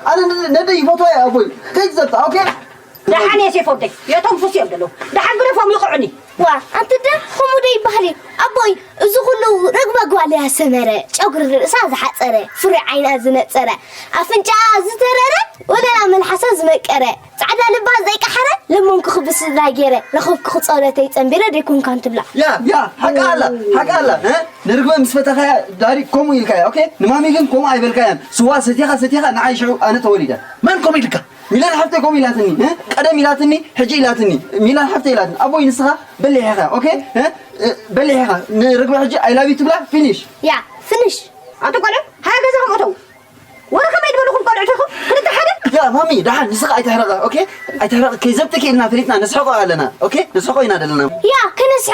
ኣነ ነደ ይፈትዋ እያ ኣቦይ። ከይትዘብጣ፣ ኦኬ? ደሓን እየ ሴፍ ወደይ። የቶም ፉስ እዮም ዘለዉ። ደሓን ግደፎም ይቕዑኒ። ዋ፣ ኣንቲ ደ ከምኡ ዶ ይበሃል እዩ? ኣቦይ፣ እዚ ኩሉ ርግበ ጓል እያ ሰመረ፣ ጨጉሪ ርእሳ ዝሓጸረ፣ ፍሩይ ዓይና ዝነጸረ፣ ኣፍንጫኣ ዝተረረ፣ ወለላ መልሓሳ ዝመቀረ፣ ጻዕዳ ልባ ዘይቀሓረ፣ ለመንኩ ክብስላ ገይረ፣ ረኸብኩ ክጸሎተይ ጸንቢረ ደይኮንካን ትብላ። ያ፣ ያ፣ ሓቃ ኣላ፣ ሓቃ ኣላ፣ እ? ንርግበ ምስ ፈተኻያ ዳሪ ከምኡ ኢልካያ፣ ኦኬ? ንማሚ ግን ከምኡ ኣይበልካያን። ስዋ ሰቲኻ፣ ሰቲኻ ንዓይ ሽዑ ኣነ ተወሊደ። መን ከምኡ ኢልካ? ሚላን ሓፍተይ ከምኡ ኢላትኒ፣ እ? ቀደም ኢላትኒ፣ ሕጂ ኢላትኒ። ሚላን ሓፍተይ ኢላትኒ። ኣቦይ ንስኻ በሊሕ ኢኻ፣ ኦኬ? እ? እ፣ በሊሕ ኢኻ። ንርግበ ሕጂ I love you ትብላ፣ ፊኒሽ። ያ፣ ፊኒሽ። ኣቶ ቆልዑ፣ ሃያ ገዛኹም እተው። ወረ ከመይ ዝበልኹም ቆልዑ ኢኹም? ክልተ ሓደ? ያ፣ ማሚ፣ ደሓን ንስኻ ኣይትሕረቐ፣ ኦኬ? ኣይትሕረቐ፣ ከይዘብጥኪ ኢልና ፈሊጥና ነስሕቖ ኣለና፣ ኦኬ? ነስሕቖ ኢና ዘለና። ያ፣ ክንስሐ